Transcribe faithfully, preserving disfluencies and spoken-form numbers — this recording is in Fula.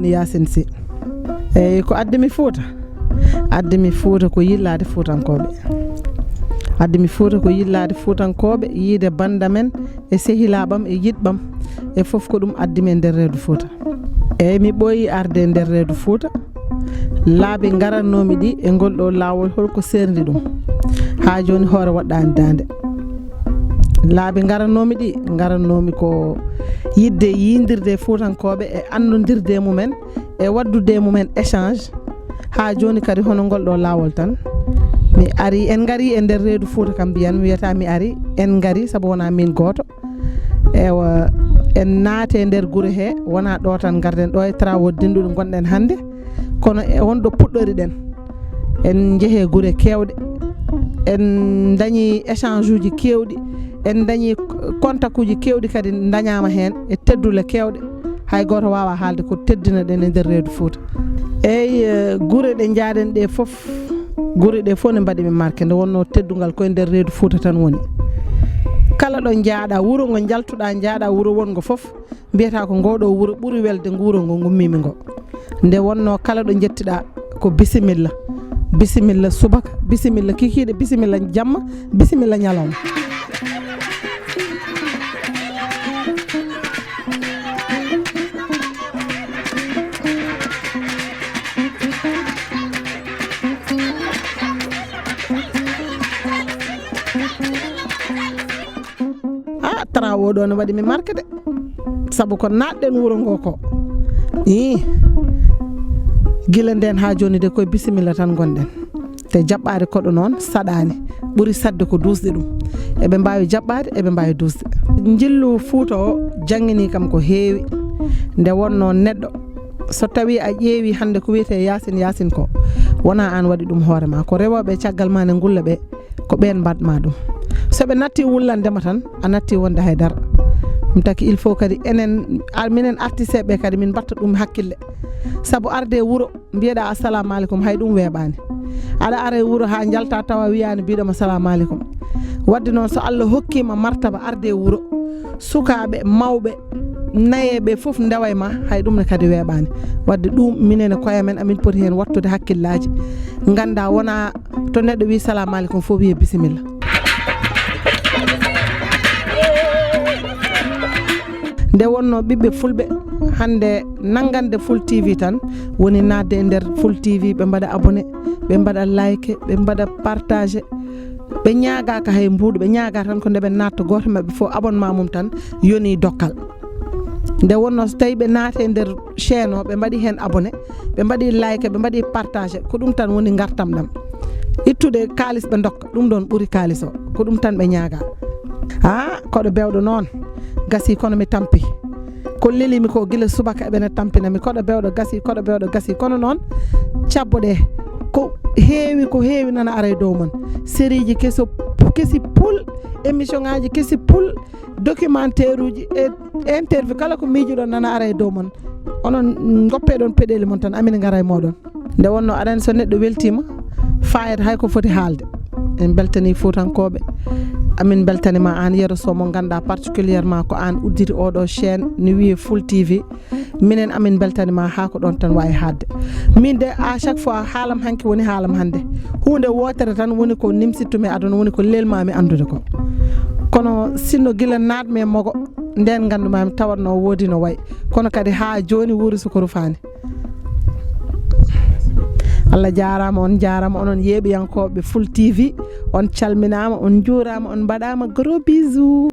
Yaasin Si. Eyi, ko addi mi Fuuta? Addi mi Fuuta ko yillaade Fuutankooɓe. Addi mi Fuuta ko yillaade Fuutankooɓe, yiide bannda men e sehilaaɓam e yiɗɓam e fof ko ɗum addi mi e nder reedu Fuuta. Eyi, mi ɓooyi arde e nder reedu Fuuta. Laabi ngarannoomi ɗi e ngol ɗo laawol, holko seerndi ɗum? Haa jooni hoore woɗɗaani daande. Laabi ngarannoomi ɗi, ngarannoomi ko yiɗde yiyndirde e Fuutankooɓe e annondirde e mumen e waɗdude e mumen échange. Haa jooni kadi hono ngol ɗo laawol tan. Mi ari, en ngari e nder reedu Fuuta kam mbiyan, mi wiyata mi ari, en ngari sabu wonaa min gooto. Ewa, en naate nder gure he, wonaa ɗo tan ngarden ɗo e travaux denduɗo ngonɗen hannde, kono e won ɗo puɗɗoriɗen. En njehe gure keewɗe, en dañi échange uji keewɗi, en dañi contact uji keewɗi kadi dañaama heen e teddule keewɗe. Hay gooto waawaa haalde ko teddinaɗen e nder reedu Fuuta. Eyi, eh, gure ɗe njaaɗen ɗe fof, gure ɗe fof ne mbaɗi mi marqué. Nde wonnoo teddungal koye nder reedu Fuuta tan woni. Kala ɗo njaaɗa, wuro ngo njaltuɗaa, njaaɗa wuro wonngo fof, mbiyata ko ngo ɗo wuro ɓuri welde ngo wuro ngo ngummiimi ngo. Nde wonnoo kala ɗo njettiɗaa ko bisimilla. Bisimilla subaka, bisimilla kikiiɗe, bisimilla jamma, bisimilla ñalawma. Ah, travaux ɗo ne waɗi mi marqué de. Sabu ko naatɗen wuro ngo ko. Ii. Gila nden haa jooni de koye bisimilla tan ngonɗen. Te jaɓɓaade koɗo noon saɗaani. Ɓuri saɗde ko duusde ɗum. Eɓe mbaawi jaɓɓaade, eɓe mbaawi duusde. Njillu Fuuta o janngini kam ko heewi. Nde wonnoo neɗɗo, so tawii a ƴeewii hannde ko wiyetee Yaasin Yaasin ko, wonaa aan waɗi ɗum hoore ma. Ko rewooɓe caggal ma ne ngulla ɓe, ko ɓeen mbaɗ ma ɗum. So ɓe natti wullande ma tan, a natti wonde hay dara. Ɗum taki il faut kadi enen, a-, minen artiste ɓe kadi min mbatta ɗum hakkille. Sabu arde e wuro, mbiyeɗaa assalamu aleykum, hay ɗum weeɓaani. Aɗa ara e wuro haa njalta tawa wiyaani mbiɗoma assalamu aleykum. Wadde noon so Allah hokkiima martaba arde e wuro, sukaaɓe, mawɓe, nayeeɓe fof ndewa e ma, hay ɗum ne kadi weeɓaani. Wadde ɗum minen e koye men amin poti heen wattude hakkillaaji. Ngannda wonaa to neɗɗo wii salamu aleykum fof wiyee bisimilla. Nde wonnoo ɓiɓɓe fulɓe hannde nanngande Full T V tan woni naatde e nder Full T V, ɓe mbaɗa abonné, ɓe mbaɗa like, ɓe mbaɗa partage. Ɓe ñaagaaka hay mbuuɗu, ɓe ñaagaa tan ko nde ɓe naatta gooto maɓɓe fof abonnement mum tan yoni dokkal. Nde wonnoo so tawii ɓe naati e nder chaîne o, ɓe mbaɗi heen abonné, ɓe mbaɗi like, ɓe mbaɗi partage, ko ɗum tan woni ngartam ɗam. Ittude kaalis ɓe ndokka, ɗum ɗoon ɓuri kaalis o, ko ɗum tan ɓe ñaagaa. Haa, koɗo bewɗo noon, gasii kono mi tampi. Ko lelimi ko gila subaka eɓe ne tampina mi, koɗo bewɗo gasii, koɗo bewɗo gasii. Kono noon, cabbo ɗe, ko heewi, ko heewi nana ara e dow mon. Sérieji keso, kesi pul, émission ngaji kesi pul, documentaire uji e interview, kala ko miijuɗon nana ara e dow mon. Onon ngoppe ɗon peɗeli mon tan, amin ngara e moɗon. Nde wonno aɗa anndi so neɗɗo weltiima, faayata hay ko foti haalde. En mbeltanii Fuutankooɓe. Amin mbeltaniima aan, Yero Sow, mo ngannduɗaa particulièrement ko aan udditi oɗo chaîne ne wiyee Full T V. Minen amin mbeltaniima haa ko ɗoon tan waawi haaɗde. Min de, à chaque fois, haalam hanki woni haalam hannde. Huunde wootere tan woni ko nimsittumi aduna, woni ko lelmaami anndude ko. Kono sinno gila naatmi e mogo, ndeen nganndumaami tawatno woodi no wayi. Kono kadi haa jooni wuuri suko rufaani. Allah jaaraama, on jaaraama, onon yeeɓiyankooɓe Full T V, on calminaama, on njuuraama, on mbaɗaama gros bisous.